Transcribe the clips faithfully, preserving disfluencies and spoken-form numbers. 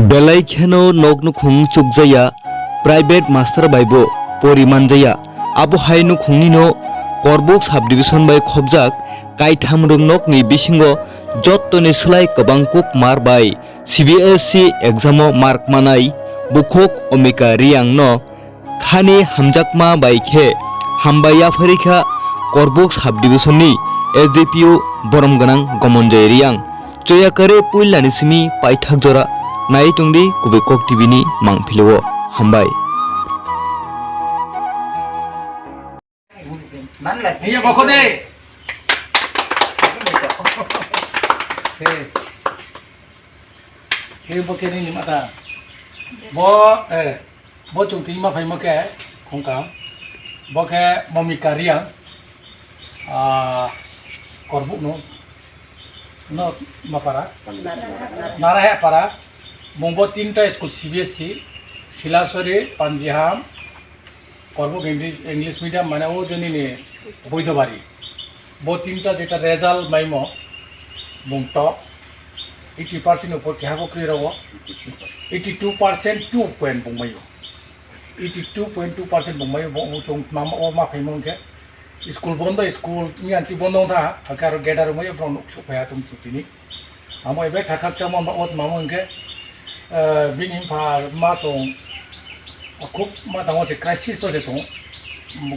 Belai kheno nok nukhung chukjaya, private master bai bo pori manjaya. Abo hai nukhungni no Korbuk subdivision bai khobjak kaitham rwngnokni bisingo jottoni slai kwbang kuk mar bai C B S E exam o mark manai bukhuk Omika Riang no khani hamjakma bai khe hambai yapharikha Korbuk subdivision ni S D P O borom gwnang Gomonjay Riang. Choya kare puilani simi paithak jora nai tongdi Kubui Kok T V ni mangphilio. Hambai. Iya, bokho de. He. He, bo khe nini mata. Bo, eh, bo chwng twi ma phaima khe khungkam. Bo khe Momika Riang. Ah, Korbuk no. No, Mapara. Narahe para. Bongbo tinta school C B S E, Silasori, Panjiham, Korbuk English, English medium, mane o joni ni Boidobari. Bo tinta jeta result maimo, bung top, eighty percent upor keha bo kri rogo, eighty two percent two point bung maio. Eighty two point two percent bung maio, bo chwng mama o ma phaimo hwnkhe. School bondo, school ni ansi bondo wngkha, hakhe aro gate aro maio, borok nuk suk phaiya tum chutini. Amo ebe thakak chamon ba ot mamo hwnkhe, eh, bini mpha ma song khub ma tango se crisis o se tongo.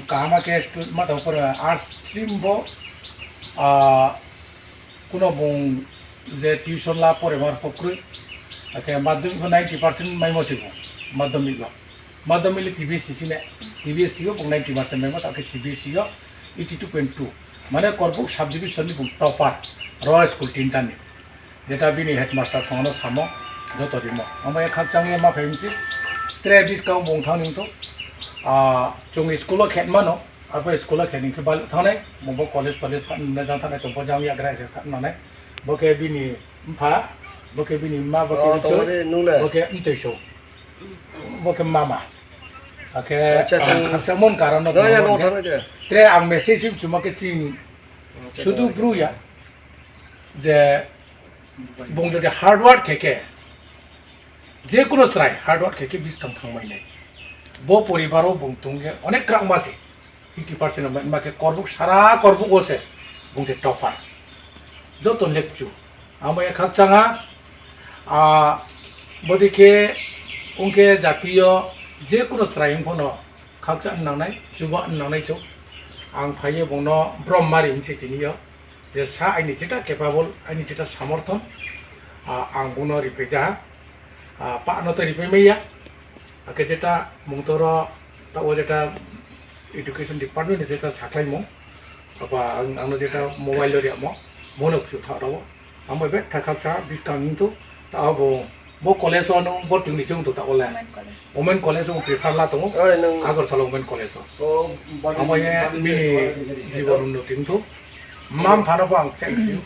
Kahama khe stu-, ma tango pore arts stream bo, ah, kuno bung je tuition la pore mar pok kwrwi. Hakhe madhyamik bo ninety percent maimo se bo madhyamik o. Madhyamik le T B S C sine, T B S C o bung ninety percent maimo, ta khe C B S C o eighty two point two. Mane Korbuk subdivision ni bung topper, ro school tinta ni. Jeta bini headmaster songno samo, joto rimo. Amo e khakchang ye ma phaimsi, tre biskang bung thang ning to, ah, chwng school o khet mano, arpore school o khet ning khe bal thangnai, bungbo college tollege thangnai, jang thangnai, chwngbo jang yagra yagra thangnai. Bo khe bini mpha, bo khe bini mma, bo khe Oh, bini tongmani chwng, nung le? Bo khe mtwi song. Bo khe mama. Hakhe Acha, ang chwng khakchangmon karon no Doi, ya, tongmon no, khe. Thangna de. Tre ang message sim chuma khe ching Acha, sudu doi. Bru ya. Je bung jodi hard work khe khe, je kuno chwrai hard work khe khe biskang thangmai nai. Bo poribar o bung tong khe onek kwrak ma se. Eighty percent rok ma khe Korbuk, sara Korbuk o se bung se topper. Joto lekchu. Amo ya khakchang ha, ah, bodi khe ungkhe jati o je kuno chwrai wng phano khakchang nangnai, chuba nangnai chuk. Ang phaiye bungno brom mari wng se tini o. Je sa aini jeta capable, aini jeta samorthon, ah, ang bungno riphaija ha. Ah, pa no to ripai maya. Ake jeta mungtoro ta o jeta education department ni jeta saklaimung. Apa ang, angno jeta mobile lo riamo. Mono kuchu tha rawo. Amo be tha khakcha biskang to ta abo bo college o no borti ni jong to ta ole. Women college. Women college o prefer la tongo. Oi, nung Agartala Women College o. Oh, bani, Amo ye bani bini bani jibon unnoti wngthu. Mam phano bo ang chai phiyo.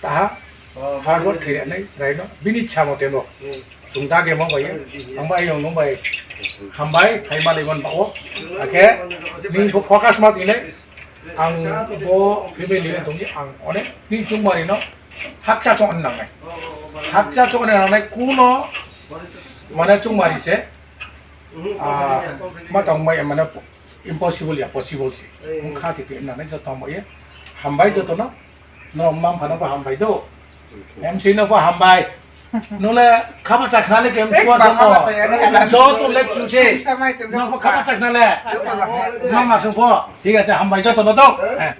Taha Oh, hard work bani khe nai chwrai no. Bini chamo teno. Hmm. Chwng dage ma bai. Ang bai yong nung bai. Hambai, phai malai man bao. Akhe ni bo focus ma tine. Ang bo family o tongni ang onek ni chungmari no hakcha chong nangnai. Hakcha chong nangnai kuno mane chungmari se. Ah, ma tong bai mane impossible ya possible se. Wng kha se te nangnai joto tong bai. Hambai joto no. No mam phano bo hambai do. M C no bo hambai. Nole khaba chakna le kem suwa do mo. Joto le chuse. No bo khaba chakna le. Mama sung pho. Thik ase, hambai joto no do. Eh.